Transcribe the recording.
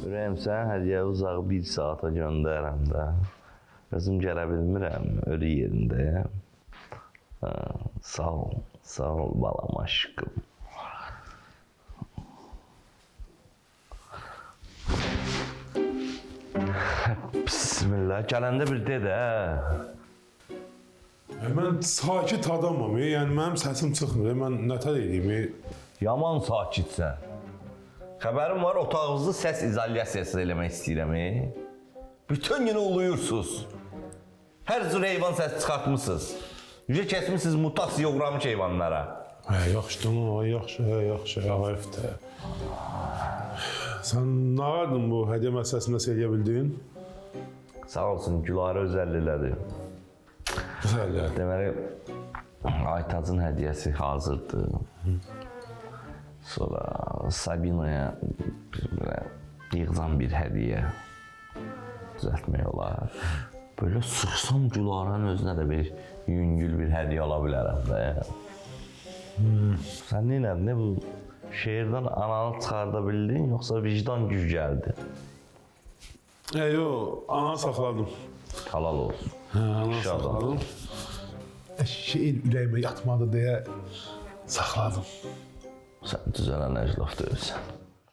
Ürəyim sən hədiyyə uzağı bir saata göndərəm də. Özüm gələ bilmirəm, ölü yerindəyəm. Ha, sağ ol, sağ ol balam aşkım. Bismillah, gələndə bir de də. Mən sakit adamam, yəni mənim səsim çıxmır. Mən nətər eləyim? Yaman sakitsən. Xəbərim var, otağınızı səs izolyasiyası eləmək istəyirəm. Bütün günü uluyursunuz. Hər cür heyvan səs çıxartmısınız. Yüzə kəsmisiniz mutasiya uğramış heyvanlara. Hə, yaxşı, ay yaxşı, hə, yaxşı, ayıbdır. Sən nə vardın bu hədiyyə məsələsində nəsə eləyə bildin? Sağ olsun, Gülarə özəlli elədi. Gözəl. Deməli, Aytacın hədiyyəsi hazırdır. Sonra Sabinaya belə yığcam bir hədiyyə düzəltmək olar. Belə sıxsam Gülarənin özünə də bir yüngül bir hədiyyə ala bilərəm də. Sən nə elədin? Nə bu şeirdən ananı çıxarda bildin, yoxsa vicdan güc gəldi? Yox, ananı saxladım. Halal olsun. Hə, ananı saxladım. Şeir ürəyimə yatmadı deyə saxladım. Sən düzələn əclaf deyilsən.